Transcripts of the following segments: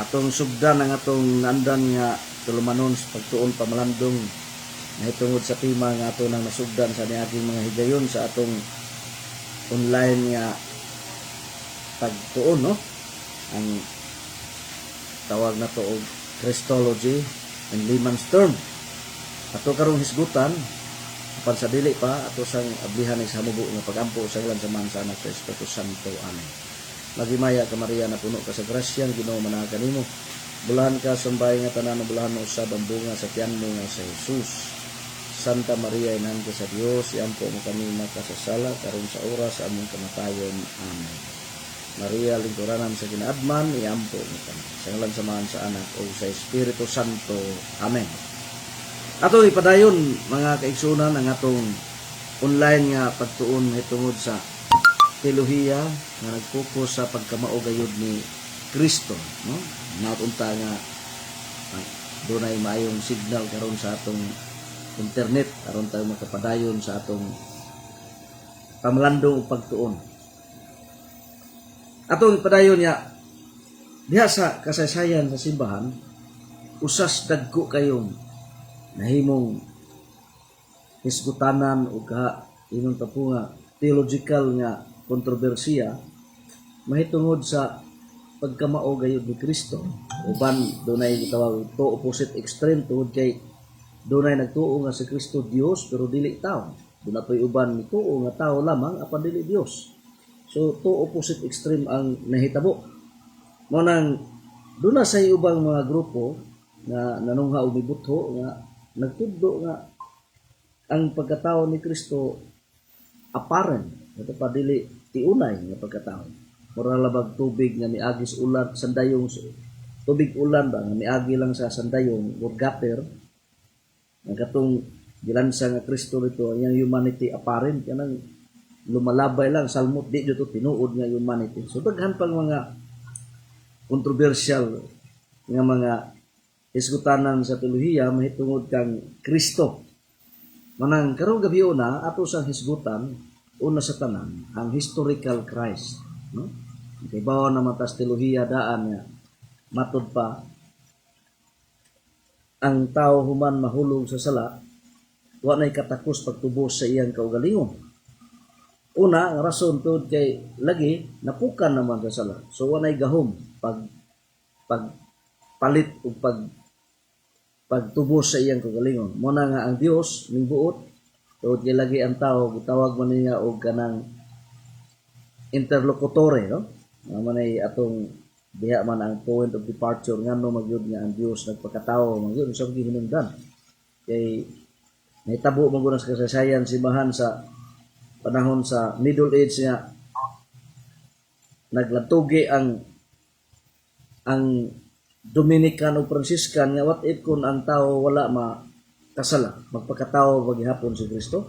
Atong sugdan ang atong andan nga tulumanon sa pagtuon pamalandong nahitungod sa tema nga ato nang nasugdan sa niaging mga higayon sa atong online nga pagtuon, no? Ang tawag na to og Christology in layman's term. Ato karong hisgutan, apan sa dili pa, ato sang ablihan sa hamubo nga pagampo sa ngalan sa Amahan, sa Anak, sa Espiritu Santo. Amen. Maghimaya ka, Maria, na puno ka sa grasya, ang Ginoo manaa kanimo. Bulahan ka sa babae nga tanan, bulahan usab ang bunga sa tiyan mo nga si Jesus. Santa Maria, Inahan sa Dios, iampo mo kami makasasala karon sa oras sa among kamatayon. Amen. Maria, lingkuranan sa kinaadman, iampo mo kami. Sa ngalan sa Amahan, sa Anak ug sa Espiritu Santo. Amen. Ato ipadayon, mga kaigsunan, ang atong online nga pagtuon tungod sa teolohiya nga nagpokus sa pagkamao gayud ni Kristo, no? Natunta nga dunay maayong signal karon sa atong internet aron tayo makapadayon sa atong pamalandong ug pagtuon. Atong ipadayon niya diha sa kasaysayan sa simbahan, usas dagko kayong nahimong hisgutanan o ka ingon ta po nga theological nga kontrobersiya mahitungod sa pagkamao gayud ni Kristo. Uban dunay gitawag to opposite extreme tungod kay dunay nagtuo nga si Kristo Dios pero dili tao. Duna po'y uban nituo nga tao lamang apan dili Dios. So two opposite extreme ang nahitabo. Mao nang duna sa ubang mga grupo nga nanungha og mibutho nga nagtudlo nga ang pagkatao ni Kristo apparent, ito pa dili tiunay nga pagkatao. Mura labag tubig nga miagi sa ulan, sandayong tubig ulan ba nga miagi lang sa sandayong or gutter, ang katong gilansa nga Kristo dito, ang iyang humanity apparent, kanang lumalabay lang, salmot, di dito tinuod nga humanity. So daghan pang mga controversial nga mga hisgutanan sa teolohiya mahitungod kang Kristo. Manang karong gabi una, ato sang hisgutan una sa tanan ang historical Christ, no? Kay bawa naman tas teolohiya daan nga matud pa ang tao human mahulog sa sala, wa nay katakos pagtubos sa iyang kaugalingon. Una, ang rason tungod kay lagi napukan naman sa sala. So wa nay gahom pag pag palit o pag pagtubos sa iyang kaugalingon. Mo na nga ang Dios ning buot tungod kay lagi ang tao gitawag man niya og kanang interlocutore, no? Nga man ay atong diha man ang point of departure ngano magyud nga ang Dios nagpakatao magyud sa gihinungdan. Kay nahitabo man gud sa kasaysayan simbahan sa panahon sa Middle Age nga naglantugi ang Dominican o Franciscan nga what if kung ang tao wala makasala, magpakatao gihapon si Kristo?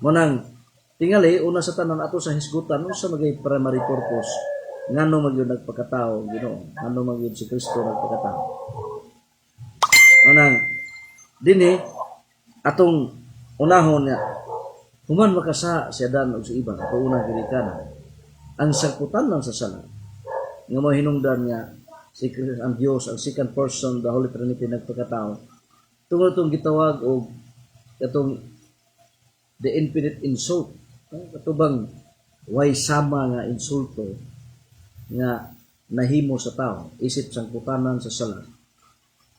Mo nang tingali una sa tanan ato sa hisgutan unsa magay primary purpose ngano magyud nagpakatao Ginoo, ngano magyud si Kristo nagpakatao. Mo nang dinhi atong unahon nga human makasa si Adan ug si Eva, ato unang ginikanan, ang sangputan lang sa sala nga mo hinungdan nga si Kristo, ang Dios, ang second person, the Holy Trinity, nagpakatao tungod itong gitawag og katong the infinite insult, no? Kato bang way sama nga insulto nga nahimo sa tao isip sangputanan sa sala.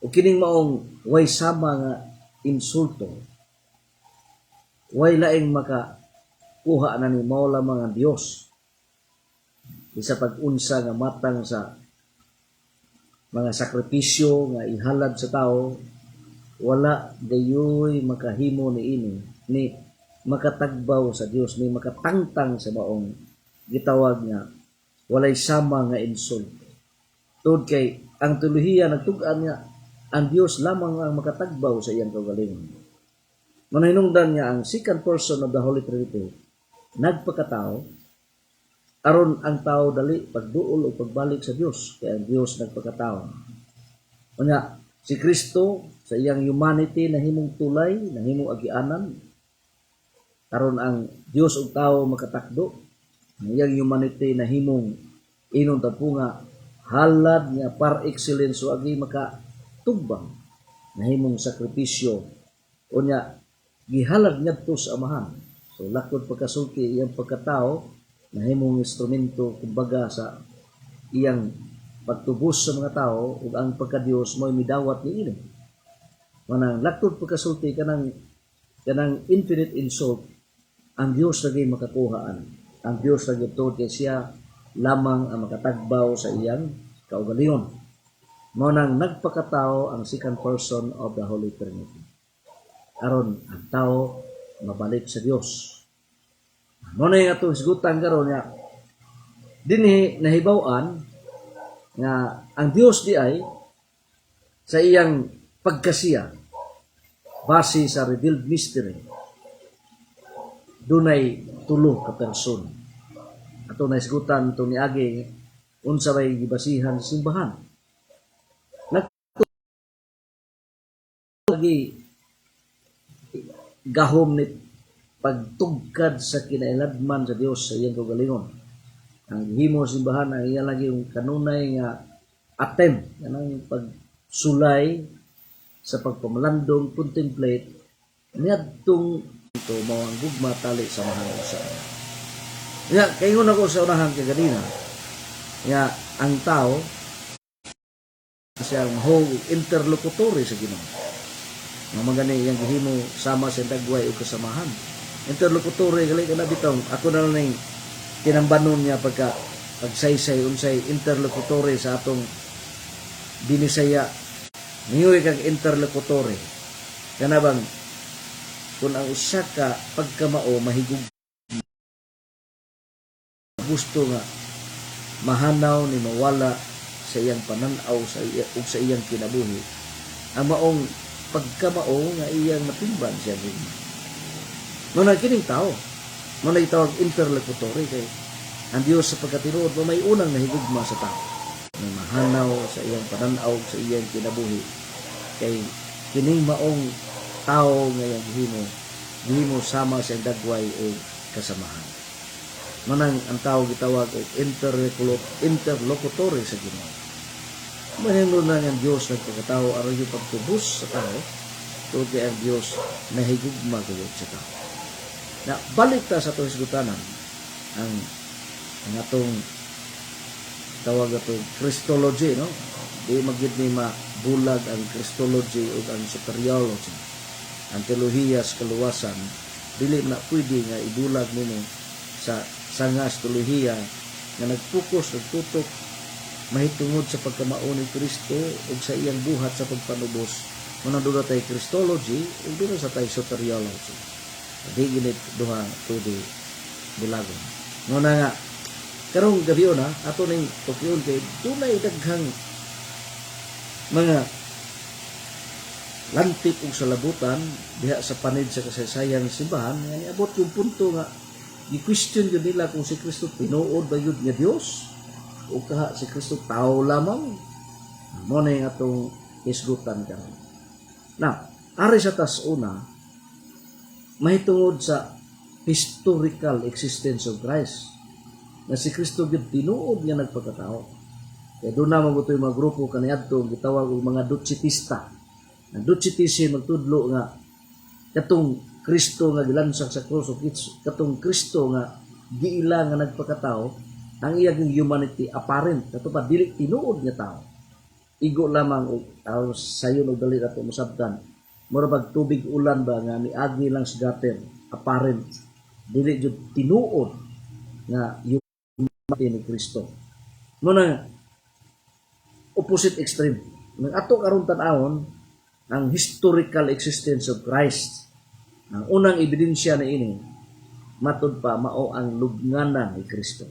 O kining maong way sama nga insulto, way laing maka kuha na ni mao lamang ang Dios bisa pag-unsa nga matang sa mga sakripisyo nga ihalad sa tao, wala gayoy makahimo ni ini ni makatagbaw sa Dios ni makatangtang sa maong gitawag nga walay sama nga insulto. Tungod kay ang teolohiya nagtug-an nga ang Dios lamang ang makatagbaw sa iyang kaugalingon. Manahinungdan niya ang second person of the Holy Trinity nagpakatao aron ang tao dali pagduol o pagbalik sa Dios, kay ang Dios nagpakatao. Unya si Kristo sa iyang humanity nahimong tulay, nahimong agianan aron ang Dios ug tao makatakdo. Ang iyang humanity nahimong inon ta po nga Halad nga par excellence o agi maka tubang, nahimong sakripisyo, unya gihalad ngadto sa Amahan. So laktod pagkasulti, iyang pagkatao nahimong instrumento kumbaga sa iyang pagtubos sa mga tao, ug ang pagka-Dios mo'y midawat niini. Manang laktod pagkasulti, kanang infinite insult, ang Dios lagi makakuhaan. Ang Dios lagi tuod kay siya lamang ang makatagbaw sa iyang kaugalingon. Mao nang nagpakatao ang second person of the Holy Trinity, aron ang tao mabalik sa Dios. Mao na yung atong hisgutan karon nga dinhi nahibaw-an nga ang Dios di ay sa iyang pagkasiya, base sa revealed mystery, dunay tulo ka person. Ato na hisgutan to niagi unsa may gibasihan sa simbahan. Lagi gahom ni pagtugkad sa kinailadman sa Dios sa iyang kaugalingon. Ang gihimo sa simbahan, ang iya lagi yung kanunay nga attempt kanang pagsulay sa pagpamalandong, contemplate niadtong ito mao ang gugma tali sa mahal sa. Nga kaingon ako sa unahan kaganina nga ang tao siya ang whole interlocutory sa Ginoo. Nga magani iyang gihimo sama sa dagway ug kasamahan. Interlocutory gali kana bitaw, ako na lang ning tinambanon niya pagka pagsaysay unsay interlocutory sa atong Binisaya. Ningoy kag interlocutory, kana bang kung ang usa ka pagkamao mahigug gusto nga mahanaw ni mawala sa iyang pananaw sa iya, ug sa iyang kinabuhi, ang maong pagkamao nga iyang natimban siya gugma. Mao na kining tao, mao na gitawag interlocutory, kay ang Dios sa pagkatinuod mo may unang nahigugma sa tao nga mahanaw sa iyang pananaw, sa iyang kinabuhi, kay kining maong tao nga iyang gihimo gihimo sama sa iyang dagway o kasamahan. Manang ang tao gitawag og interlocutory sa Ginoo. Maningod na ang Dios nagpakatao aron yung pagtubos sa tao, tungod kay ang Dios nahigugma gayud sa tao. Na balik ta sa atong hisgutanan, ang atong tawag ato Christology, no? Di magyud ni mabulag ang Christology ug ang soteriology. Ang teolohiya sa kaluwasan, dili na pwede nga ibulag nimo sa sangas teolohiya nga nagpokus, nagtutok mahitungod sa pagkamao ni Kristo ug sa iyang buhat sa pagpanubos. Muna doon tay Christology ug doon sa tay soteriology. Di ginit duha pwede bulagon. Muna nga karong gabi na ato ning tukyon kay dunay daghang mga lantip ug salabutan diha sa panid sa kasaysayan ng simbahan nga niabot yung punto nga gi-question gyud nila kung si Kristo tinuod ba gyud nga Dios o kaha si Kristo tao lamang. Mo na yung atong hisgutan karon. Now, ari sa tas una, mahitungod sa historical existence of Christ, na si Kristo gyud tinuod nga nagpakatao. Kaya doon na mabuto yung mga grupo kaniadto gitawag og mga Docetista. Ang Docetism magtudlo nga katong Kristo nga gilansang sa krus o katong Kristo nga giila nga nagpakatao, ang iyang humanity apparent, kato pa dili tinuod nga tao. Igo lamang og aw sayon og dali ato masabtan. Mura bag tubig ulan ba nga miagi lang sa gutter, apparent, dili jud tinuod nga humanity ni Kristo. Muna opposite extreme. Nang ato karon tan-awon ang historical existence of Christ. Ang unang ebidensya na ini matud pa mao ang lubnganan ni Kristo.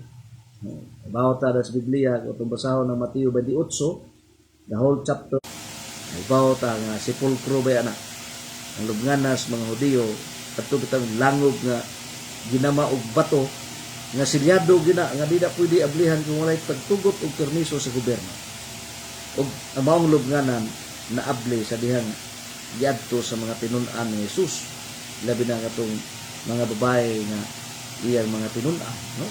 Bawat ta sa Biblia, kung itong basahon ng Mateo 28, the whole chapter, ay bawat ta nga sepulcro ba ana. Ang lubnganan sa mga Hudiyo, adto bitang langob nga ginama og bato nga silyado gina nga di na pwede ablihan kung walay pagtugot og permiso sa gobyerno. Og ang maong lubnganan naabli sa dihang giadto sa mga tinun-an ni Jesus, labi na katong mga babae nga iyang mga tinun-an, no?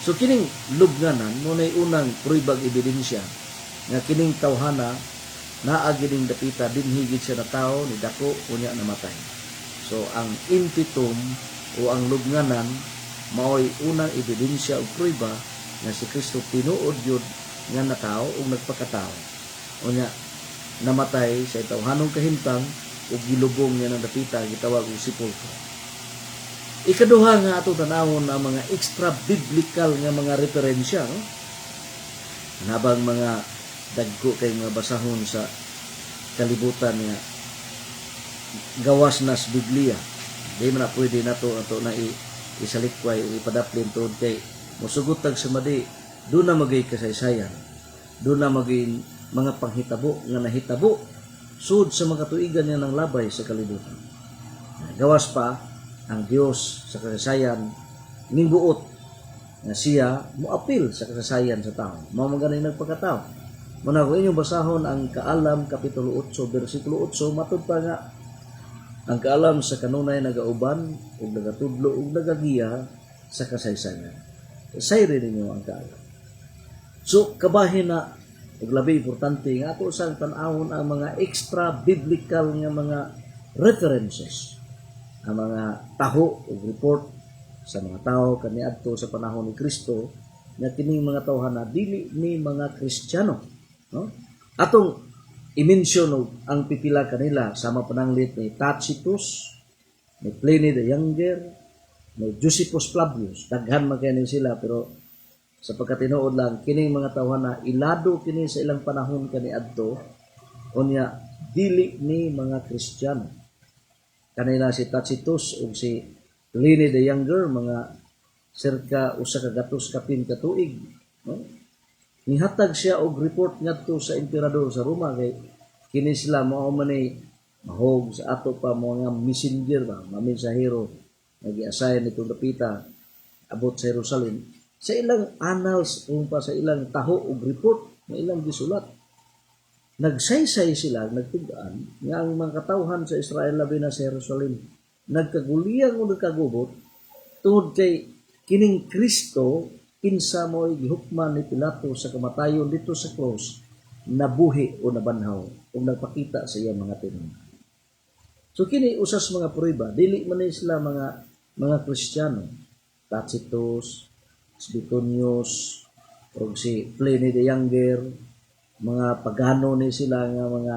So kining lubnganan mo nay unang pruibag ebidensya. Nga kining tawhana naa gining dapita, dinhi gid siya natawo, ni dako, unya namatay. So ang empty tomb o ang lubnganan maoy unang ebidensya o prueba nga si Kristo tinuod gyud nga natawo ug nagpakatao. Unya namatay sa tawhanong kahimtang ug gilubong niya ng dapita, gitawag og sepulchre. Ikaduha nga ato tanawon, ang mga extra biblical nga mga referensya, no? Nabang mga dagko kay mga basahon sa kalibutan nga gawas na sa Biblia. Di man na pwede nato ato na isalikway o ipadaplin tuod kay mosugot tag sa madi, doon na magay kasaysayan. Doon na magay mga panghitabo nga nahitabo sud sa mga tuigan niya ng labay sa kalibutan. Gawas pa ang Dios sa kasaysayan mingbuot nga siya moapil sa kasaysayan sa tao. Mao man gani nagpakatao. Muna kung inyong basahon ang Kaalam Kapitulo 8 bersikulo 8, matud pa nga ang kaalam sa kanunay nagauban ug nagatudlo ug nagagiya sa kasaysayan. Sayri ninyo ang kaalam. So kabahin na ug labi importante nga ato sang tan-awon ang mga extra biblical nga mga references, ang mga taho ug report sa mga tao kaniadto sa panahon ni Kristo nga kining mga tawhana dili ni mga Kristiyano, no? Atong i-mention og ang pipila kanila, sama pananglit ni Tacitus, ni Pliny the Younger, ni Josephus Flavius. Daghan man kay ni sila, pero sa pagkatinuod lang, kining mga tawhana ilado kini sa ilang panahon kaniadto, unya dili ni mga Kristiyano. Kanila si Tacitus ug si Pliny the Younger, mga circa 100 kapin ka tuig, no? Nihatag siya og report ngadto sa emperador sa Roma kay kini sila mao man ni mahog sa ato pa mga messenger ba, mga mensahero nga gi-assign nitong dapita abot sa Jerusalem. Sa ilang annals o pa sa ilang taho og report nga ilang gisulat, nagsaysay sila, nagtug-an nga ang mga katawhan sa Israel, labi na sa Jerusalem, nagkaguliyang o nagkagubot tungod kay kining Kristo, kinsa mo'y gihukman ni Pilato sa kamatayon dito sa cross, nabuhi o nabanhaw o nagpakita sa iyang mga tinun-an. So kini usas mga prueba, dili man ni sila mga Kristiyano. Tacitus, Suetonius, o si Pliny the Younger, mga pagano ni sila nga mga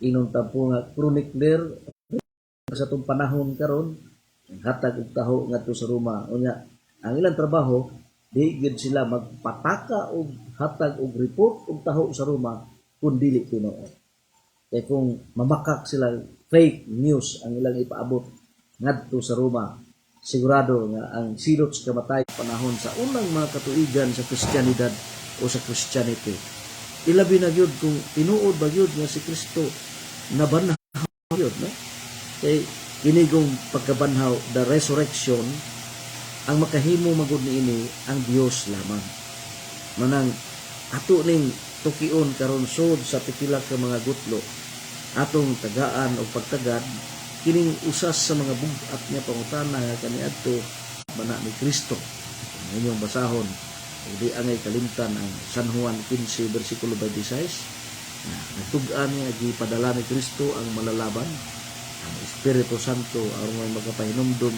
inon tampo nga chronicler sa atong panahon karon, hatag og taho ngadto sa Roma. Unya ang ilang trabaho, di gyud sila magpataka og hatag og report og taho sa Roma kung dili tinuod. Kay kung mamakak sila, fake news ang ilang ipaabot ngadto sa Roma, sigurado nga ang silot sa kamatay panahon sa unang mga katuigan sa Kristiyanidad o sa Christianity. Ilabi na gyud kung tinuod ba gyud nga si Kristo nabanhaw gyud, no? Kay kinigong pagkabanhaw, the resurrection, ang makahimo magud niini ang Dios lamang. Manang ato ning tukion karon sud sa pipila ka mga gutlo, atong tagaan og pagtagad kining usas sa mga bug-at nga pangutana nga kaniadto bana ni Kristo. Kung inyong basahon ug di angay kalimtan ang San Juan 15 bersikulo 26 na nagtug-an nga gipadala ni Kristo ang malalaban, ang Espiritu Santo, aron nga makapahinumdum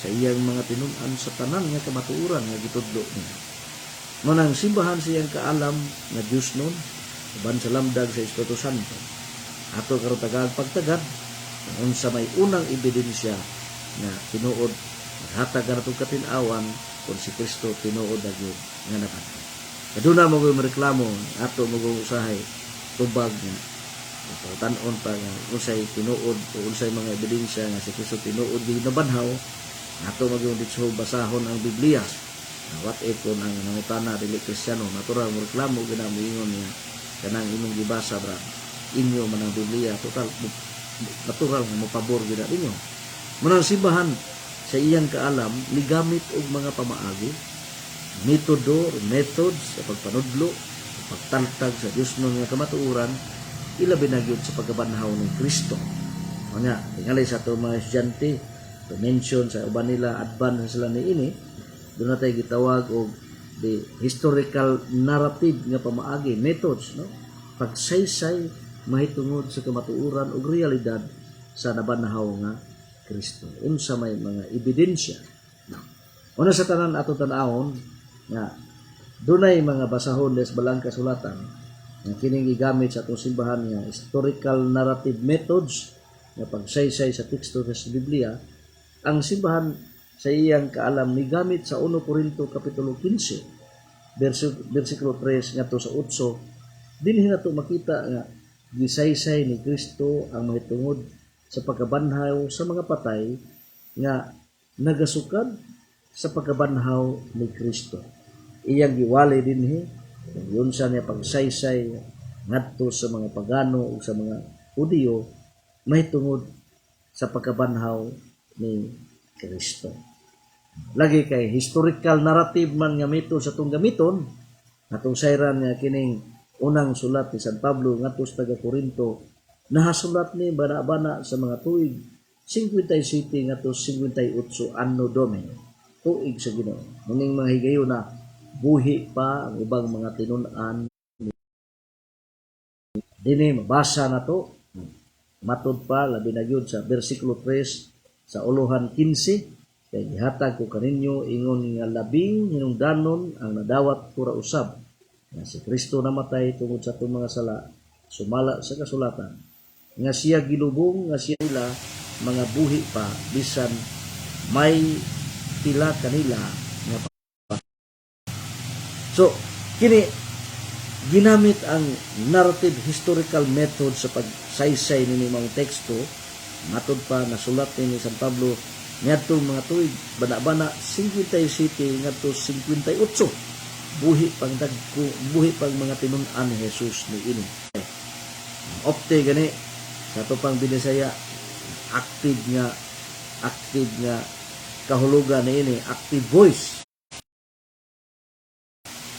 sa iyang mga tinun-an sa tanan nga kamatuoran nga gitudlo niya. Manang simbahan sa iyang kaalam nga Diyos nun, uban sa lamdag sa Espiritu Santo. Ato karon tagaan pagtagad kung unsa may unang ebidensya nga tinuod naghatag ka natong katin-awan kung si Kristo tinuod na gyud nga nabanhaw. Kaduna mo gyud reklamo, ato mo gyud usahay tubag nga tan-on pa nga unsay tinuod o unsay mga ebidensya nga si Kristo tinuod gyud nabanhaw. Ato magyud ditso basahon ang Biblia. What if kung ang nangutana dili Kristiyano, natural mo reklamo gina, moingon niya kanang imong gibasa, bra, inyo man ang Biblia, total natural nga mopabor gyud na ninyo. Manang simbahan sa iyang kaalam nigamit og mga pamaagi, metodo, methods sa pagpanudlo, sa pagtagtag sa Dios nga kamatuoran, ilabi na gyud sa pagkabanhaw ni Kristo. Nga, tingali sa ato mga estudyante, to mention sa uban nila, advance sila ni ini, doon na tayo gitawag og The historical narrative nga pamaagi, methods, no, pagsaysay mahitungod sa kamatuoran ug realidad sa nabanhaw nga Kristo, unsa may mga ebidensya. No. Una sa tanan, ato tan-awon nga dunay mga basahon des Balaang Kasulatan nga kining gigamit sa atong simbahan nga historical narrative methods nga pagsaysay sa teksto sa Biblia. Ang simbahan sa iyang kaalam migamit sa 1 Korinto kapitulo 15 versikulo 3 ngadto sa 8. Dinhi nato makita nga gisaysay ni Kristo ang mahitungod sa pagkabanhaw sa mga patay nga nagasukad sa pagkabanhaw ni Kristo. Iyang giwali dinhi kung unsa niya pagsaysay ngadto sa mga pagano ug sa mga Hudiyo mahitungod sa pagkabanhaw ni Kristo. Lagi kay historical narrative man nga method sa atong gamiton, atong sayran nga kining unang sulat ni San Pablo ngadto sa taga Korinto nahasulat ni bana-bana sa mga tuig 57 ngadto 58 Anno Domini, tuig sa Ginoo. Muning mga higayuna, buhi pa ang ubang mga tinun-an. Dinhi mabasa nato, matod pa labi na gyud sa bersikulo 3 sa uluhan 15, "Kay gihatag ko kaninyo ingon nga labing hinungdanon ang nadawat ko ra usab, nga si Kristo namatay tungod sa atong mga sala sumala sa kasulatan, nga siya gilubong, nga siya nila mga buhi pa, bisan may pila kanila nga pa." So kini ginamit ang narrative historical method sa pagsaysay nini mga teksto. Matod pa, nasulat ni San Pablo ngadtong mga tuig bana-bana 57 ngadto 58, buhi pang dagko, buhi pang mga tinun-an ni Jesus niini. Opte gani sa ato pang Binisaya, active nga kahulugan niini, active voice.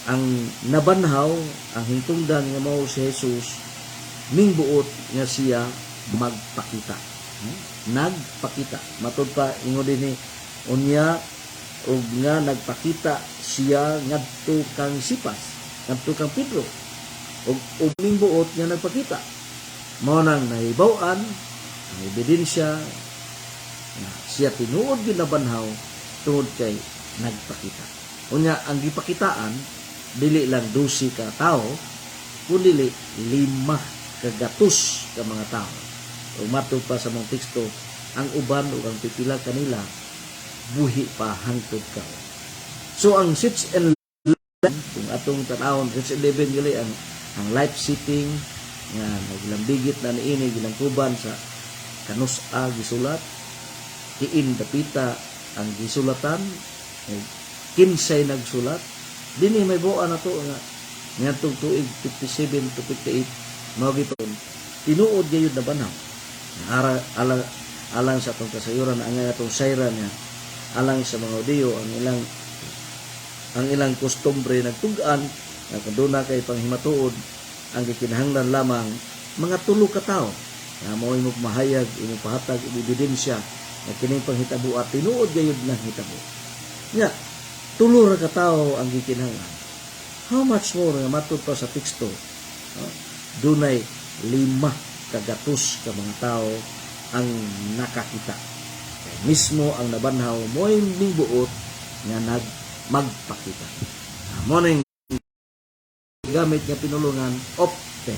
Ang nabanhaw, ang hintungdan nga mao si Jesus, mingbuot nga siya magpakita. Nagpakita. Matod pa, ingon dinhi, unya ug nga nagpakita siya ngadto kang Sipas, ngadto kang Pedro. Ug ug mingbuot nga nagpakita. Mao nang nahibaw-an ang ebidensya nga siya tinuod gyud nabanhaw tungod kay nagpakita. Unya ang gipakitaan dili lang 12 ka tawo kundi 500 ka mga tao. Ug matod pa sa mga teksto, ang uban ug ang pipila kanila buhi pa hangtod karon. So ang 6 and kung atong tan-awon, 6 11 gali ang life setting nga naglambigit na niini, gilangkuban sa kanus-a gisulat, kiin dapita ang gisulatan, ug kinsay nagsulat. Dinhi mahibaw-an nato nga ngadtong tuig 57 to 58 mao gipon tinuod gayud nabanhaw. Ara ala, alang sa atong kasayuran, ang atong sayran nga alang sa mga Hudiyo, ang ilang kostumbre nagtug-an nga kung doon kay panghimatuod, ang gikinahanglan lamang mga tulo ka tawo nga mao imong mahayag, imong pahatag og ebidensya nga kining panghitabo at tinuod gayud nang hitabo. Nya tulo ra ka tawo ang gikinahanglan, how much more nga matud pa sa teksto, no, dunay 500 ka mga tao ang nakakita. Kay mismo ang nabanhaw mo'y mingbuot nga nag magpakita. Mo ning gamit nga pinulungan opte.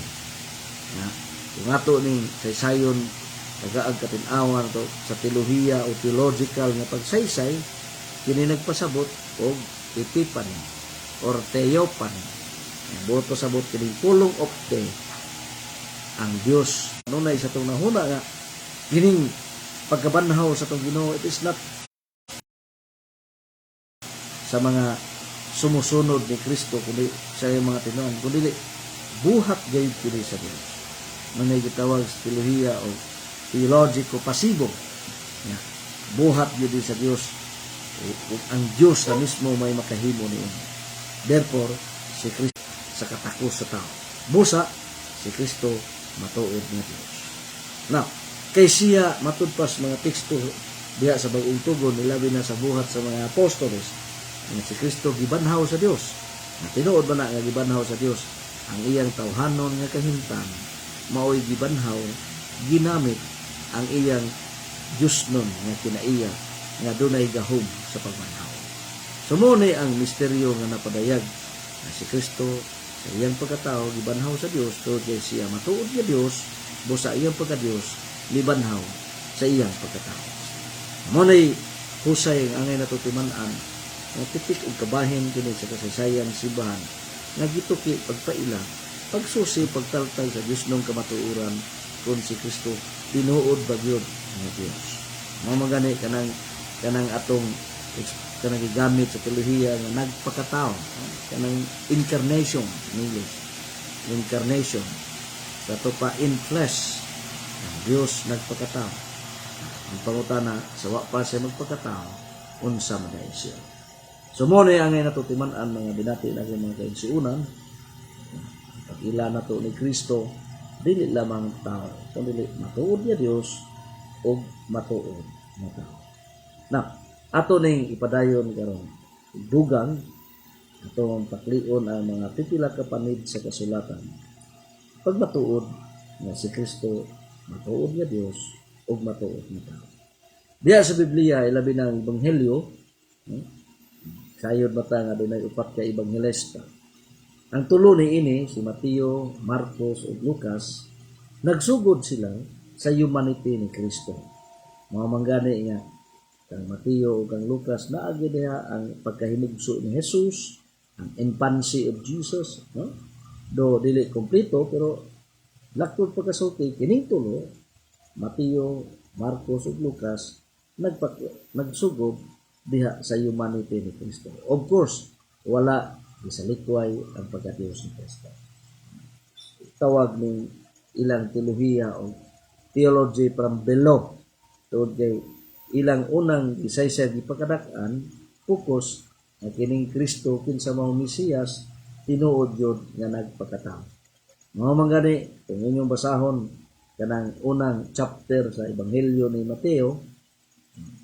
Nga kung ato ning saysayon tagaag katin-awan to sa teolohiya o theological nga pagsaysay, kini nagpasabot og epiphany or theophany. Buot pasabot kining pulong opte, ang Dios nunay sa atong nahuna nga kining pagkabanhaw sa atong Ginoo, it is not sa mga sumusunod ni Kristo kundi sa iyang mga tinuan, kundi buhat gayud kini sa Dios. Manay gitawag sa teolohiya o theologico pasibo nga buhat gyud sa Dios ug ang Dios na mismo may makahimo niini. Therefore si Kristo sa katakos sa tao, busa si Kristo matuod nga Dios. Now, kay siya, matud pa sa mga teksto diha sa Bagong Tugon, ilabi na sa Buhat sa mga Apostoles. Nga si Kristo gibanhaw sa Dios. Nga tinuod ba na nga gibanhaw sa Dios ang iyang tawhanon nga kahimtang, maoy gibanhaw ginamit ang iyang Diyosnon nga kinaiya nga dunay gahom sa pagbanhaw. So mao ni ang misteryo nga napadayag nga si Kristo sa iyang pagkatao gibanhaw sa Dios tungod kay siya matuod nga Dios, busa iyang pagka-Dios mibanhaw sa iyang pagkatao. Mao nay husay ang angay nato timan-an nga titik og kabahin kini sa kasaysayan simbahan nga gituki pagpaila, pagsusi, pagtaltal sa Diosnong kamatuoran kung si Kristo tinuod ba gyud nga Dios. Mao man gani kanang kanang atong kanang gigamit sa teolohiya nga nagpakatao, kanang incarnation in English, incarnation, sa ato pa in flesh, ang Dios nagpakatao. Ang pangutana, sa wa pa siya magpakatao, unsa man diay siya? So mao na ang nato timan-an, mga binati na mga kaigsuonan. Pag-ila nato ni Kristo, dili lamang tao kundi matuod nga Dios ug matuod nga tao. Na ato ning ipadayon karon dugang, atong paklion ang mga pipila ka panid sa kasulatan pagmatuod nga si Kristo matuod nga Dios ug matuod nga tao. Diya sa Biblia, ilabi na ang Ebanghelyo, no? Sayod bata nga dunay upat ka ebanghelista. Ang tulo ni ini, si Mateo, Marcos ug Lucas, nagsugod sila sa humanity ni Kristo. Mao man gani nga kang Mateo ug kang Lucas naa gyud diha ang pagkahimugso ni Jesus, ang infancy of Jesus, no? Do dili kompleto, pero laktod pagkasulti kining tulo, Mateo, Marcos ug Lucas, nagsugod diha sa humanity ni Kristo. Of course, wala gisalikway ang pagka-Diyos ni Kristo. Tawag ning ilang teolohiya o theology from below. Tungod kay ilang unang gisaysay, gipakadak-an, focus nga kining Kristo kinsa mao Mesiyas, tinuod yun nga nagpakatao. Mao man gani kung inyong basahon kanang unang chapter sa Ebanghelyo ni Mateo,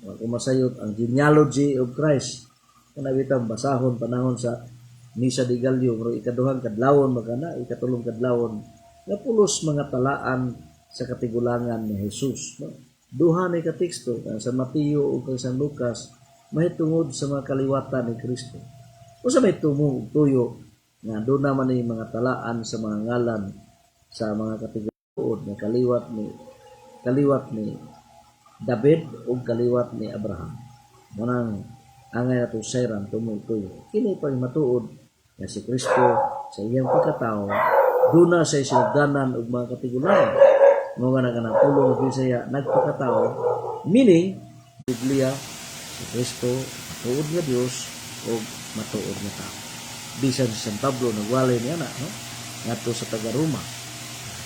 wa ko masayot ang genealogy of Christ. Kana bitang basahon panahon sa Misa de Gallo, pero ikaduhang kadlawon magana, ikatulong kadlawon nga pulos mga talaan sa katigulangan ni Jesus, no? Duha ni ka teksto, kang sa Mateo ug kang San Lucas, mahitungod sa mga kaliwatan ni Kristo. Usa may tumo tuyo nga doon naman ni mga talaan sa mga ngalan sa mga katigulangan nga kaliwat ni David ug kaliwat ni Abraham. Munang angay nato sayran tumutuyo. Kini pag matuod nga si Kristo sa iyang pagkatao duna sa sinugdanan ug mga katigulangan. Mao nga kanang pulong Bisaya nagpakatao, meaning Biblia, si Kristo matuod nga Dios ug matuod nga tao. Bisan si San Pablo nagwalay niya na, no? Ngadto sa taga Roma.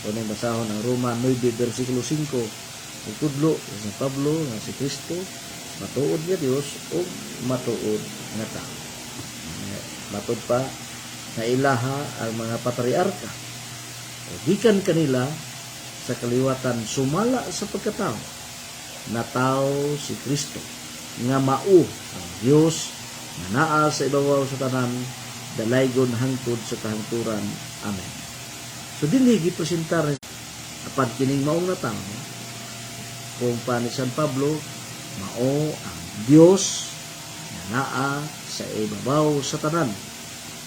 Kung ang basahon ang Roma 9 versikulo 5, nagtudlo si San Pablo nga si Kristo matuod nga Dios ug matuod nga tao. Matod pa na ilaha ang mga patriarka. O gikan kanila sa kaliwatan sumala sa pagkatao, natawo si Kristo nga mao ang Dios nga naa sa ibabaw sa tanan, dalaygon hangtod sa kahangturan. Amen. So dinhi gipresentar apan kining maong na tao, kung pa ni San Pablo, mao ang Dios nga naa sa ibabaw sa tanan,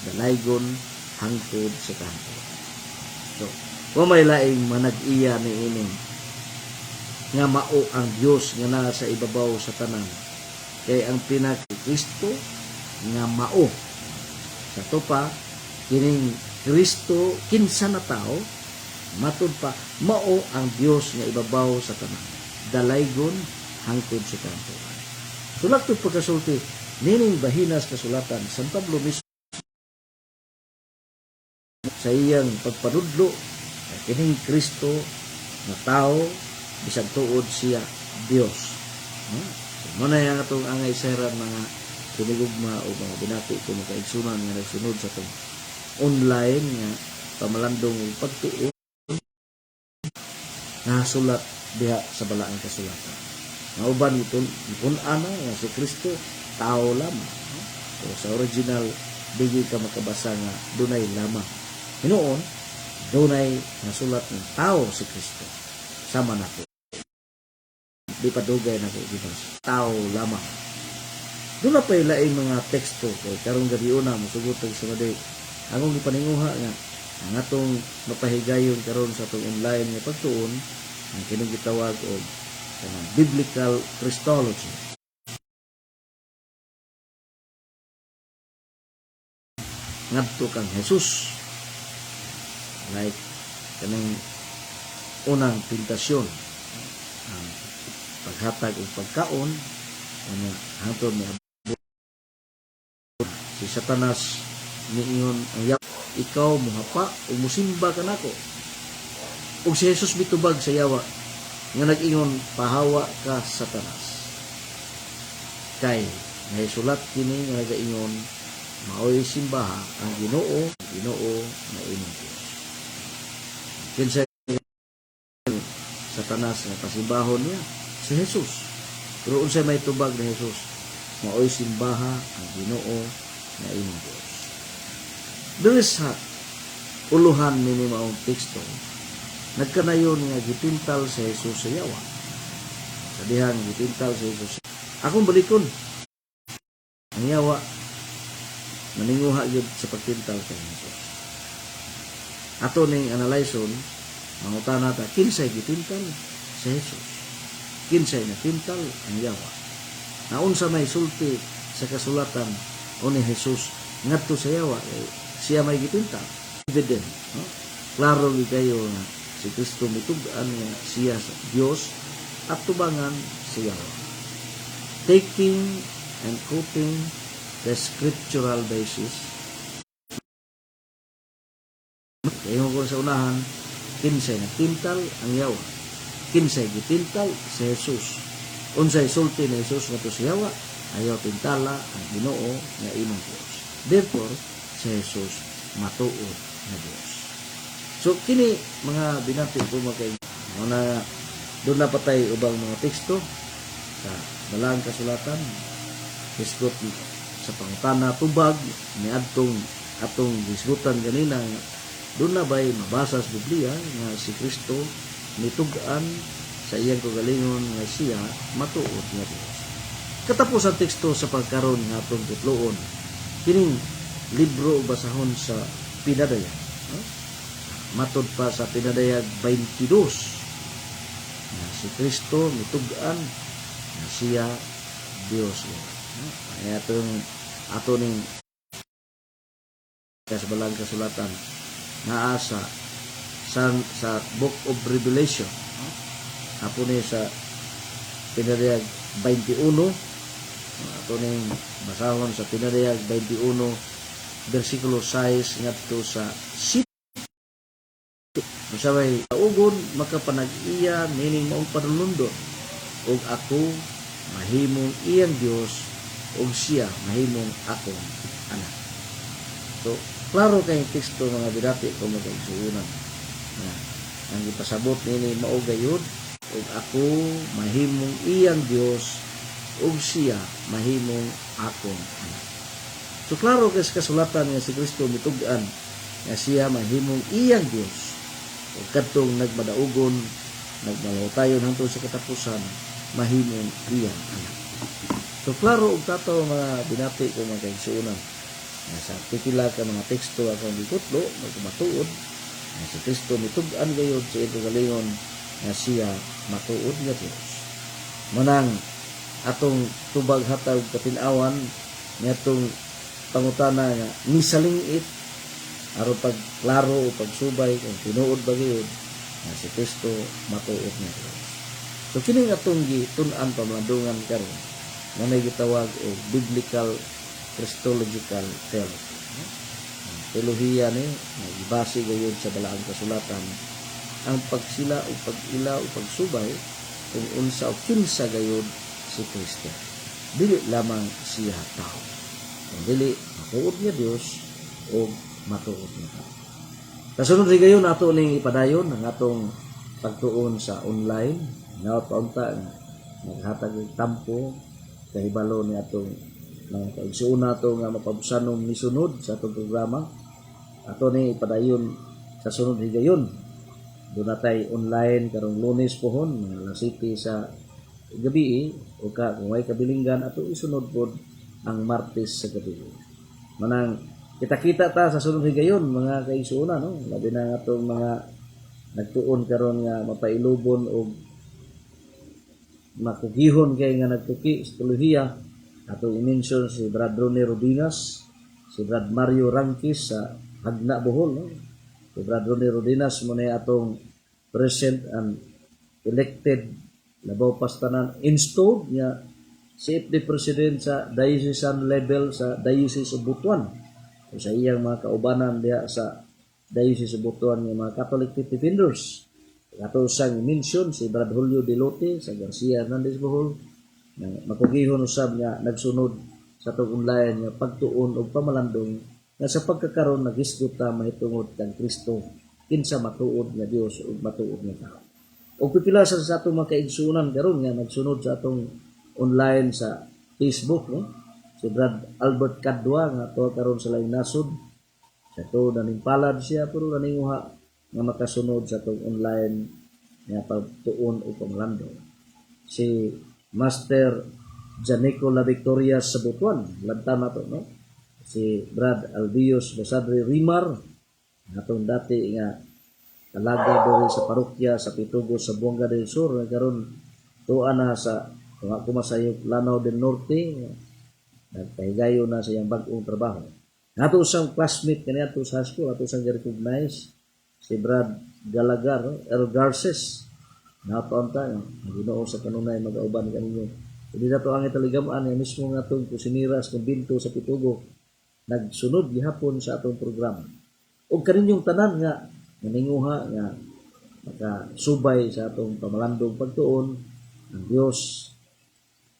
dalaygon hangtod sa kahangturan. So, wa may laing manag-iya ni ining nga mao ang Dios nga naa sa ibabaw sa tanan. Kay ang pinaka Kristo nga mao. Sa to pa, kining Kristo kinsa na tao, matud pa mao ang Dios nga ibabaw sa tanan. Dalaygon hangtod sa kahangturan. Sulak pagkasulti nining bahinas kasulatan, San Pablo mismo sa iyang pagpanudlo ay kining Kristo nga tao bisan tuod siya Dios. No? So, mao na ang atong angay sayran, mga kinigugma o mga binati ko mga kaigsunan nga nagsunod sa atong online nga pamalandong ug pagtuo nga sulat diha sa balaang kasulatan. Nga uban ito, ipun-ana nga si Kristo tao lamang. No? Pero sa original, dili ka makabasa nga dunay lamang. Hinuon, dunay nasulat ng tao si Kristo. Sama nako. Di pa dugay nako gibasa. Tao lamang. Doon na pa'y laing mga teksto kay karong gabi una mosugot sa maday. Akong gipaninguha nga ang atong mapahigayon karon sa atong online nga pagtuon ang kining gitawag og kanang biblical Christology. Ngadto kang Jesus, like kaning unang tentasyon, ang paghatag og pagkaon unya hangtod ni si Satanas niingon ang yawa, "Ikaw muhapa o musimba ka nako." Ug si Jesus mitubag sa yawa nga nag-ingon, "Pahawa ka, Satanas, kay nahisulat kini nga nagaingon, maoy simbaha ang Ginoo, Ginoo nga imong Dios." Kinsa Satanas nga pasimbahon niya? Si Jesus. Pero unsay may tubag ni Jesus? "Maoy simbaha ang Ginoo nga imong Dios." Diri sa uluhan nini maong teksto, nagkanayon nga gitintal sa Jesus sa yawa. Sa dihang gitintal sa Jesus. Akong balikon. Ang yawa naninguha gyud sa pagtintal kay Jesus. Ato ning analyson, mangutana ta kinsay gitintal sa Jesus. Kinsay natintal ang yawa. Naunsa may sulti sa kasulatan o ni Jesus ngadto sa yawa, eh, siya may gitintal. Evident, no? Klaro gyud kayo nga si Kristo mitug-an nga siya sa Dios at tubangan siya. Taking and quoting the scriptural basis. Kaya ko sa unahan, kinsay nagtintal ang yawa. Kinsay gitintal si Jesus. Unsay sulti ni Jesus ngadto sa yawa? "Ayaw tintala ang Ginoo nga imong Dios." Therefore, si Jesus matuod na Dios. So kini mga binati ko mga na doon na patay ubang mga teksto sa Balaang Kasulatan hisgot sa pangutana tubag ni adtong atong hisgutan ganina nga doon na ba'y mabasa sa Biblia nga si Kristo nitug-an sa iyang kagalingon nga siya matuod nga Dios. Katapos ang teksto sa pagkaron nga atong putloon, kining libro basahon sa Pinadayag. No? Matod pa sa Pinadayag 22 na si Kristo mitug-an na siya Dios. No? Ay atong ato ning sa Balang Kasulatan naa sa Book of Revelation, no? Apo ni sa Pinadayag 21, no? Ato ning basahon sa Pinadayag 21 versikulo 6 ngadto sa 7. Masaway ugon makapanag-iya nining maong panulundon, ug ako mahimong iyang Dios ug siya mahimong akong anak. So, klaro kay teksto, mga bidati ko mga kaigsuonan, nga ang gipasabot nini mao gayud, ug ako mahimong iyang Dios ug siya mahimong akong anak. So klaro kay sa kasulatan nga si Kristo mitug-an nga siya mahimong iyang Dios ug kadtong nagmadaugon, nagmalawtayon hangtod sa katapusan, mahimong iyang anak. So klaro og tataw, mga binati ko mga kaigsuonan, nga sa pipila ka mga teksto akong gikutlo magmatuod nga si Kristo mitug-an gayud sa iyang kagalingon nga siya matuod nga Dios. Manang atong tubag hatag katin-awan niadtong pangutana nga nisalingit aron pagklaro o pagsubay kung tinuod ba gayud nga si Kristo matuod nga Dios. So kini nga atong gitun-an pamalandungan karon nga may gitawag og biblical Christological theology. No? Ang teolohiya ni nagibase gayud sa Balaang Kasulatan ang pagsila o pag-ila o pagsubay kung unsa o kinsa gayud si Kristo. Dili lamang siya tao. Kung dili matuod nga Dios o matuod nga tao. Kasunod rin gayon ato ning ipadayon ang atong pagtuon sa online. Nawat paunta nga naghatag og tampo kahibalo ni atong Mga kaigsuonan to nga mapabsanong misunod sa atong programa. Ato ni ipadayon sa sunod higayon. Duna tay online karong Lunes pohon mga alas 7 sa gabi o ka kung way kabilinggan, ato isunod pod ang Martes sa gabi. Manang kita-kita ta sa sunod higayon, mga kaigsuonan, no? Labi na nga atong mga nagtuon karon nga mapailubon og makugihon kay nga nagtuki sa teolohiya. Atong i-mention si Brad Ronnie Rodinas, si Brad Mario Rangkis sa Hagna, Bohol, no? Si Brad Ronnie Rodinas mo na atong present and elected, labaw pas tanan installed nga CFD President sa diocesan level sa Diocese of Butuan. O sa iyang mga kaubanan diha sa Diocese of Butuan nga mga Catholic Faith Defenders. Ato sang mention si Brad Julio Delote sa Garcia Hernandez, Bohol, nga makugihon usab nga nagsunod sa atong online nga pagtuon og pamalandong nga sa pagkakaron naghisgot ta mahitungod kang Kristo, kinsa matuod nga Dios ug matuod nga tao. Og pipila sa atong mga kaigsuonan karon nga nagsunod sa atong online sa Facebook, no? Si Brad Albert Kadwa nga tuwa karon sa laing nasod. Sa to nanimpalad siya pero naninguha nga makasunod sa atong online nga pagtuon o pamalandong. Si Master Janico La Victoria sa Butuan, lantan na to, no? Si Brad Albios Basadre Rimar, atong dati nga alaga diri sa parokya sa Pitugo sa Buanga del Sur, nga karon tuwa na sa kung ako masayop Lanao del Norte, nagpahigayo na sa iyang bag-ong trabaho. Ato usang classmate kaniadto sa high school, ato usang recognize si Brad Galagar, no? El Garces. Nato ta, ang Ginoo sa kanunay mag-auban kaninyo. Hindi na to ang italigamaan nga mismo nga atong kusinira sa kumbinto sa Pitugo nagsunod gihapon sa atong programa. Og kaninyong tanan nga naninguha nga makasubay sa atong pamalandong pagtuon, ang Dios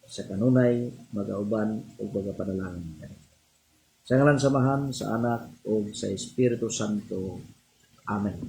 sa kanunay magauban ug magapanalangin kani. Sa ngalan sa Amahan, sa Anak ug sa Espiritu Santo. Amen.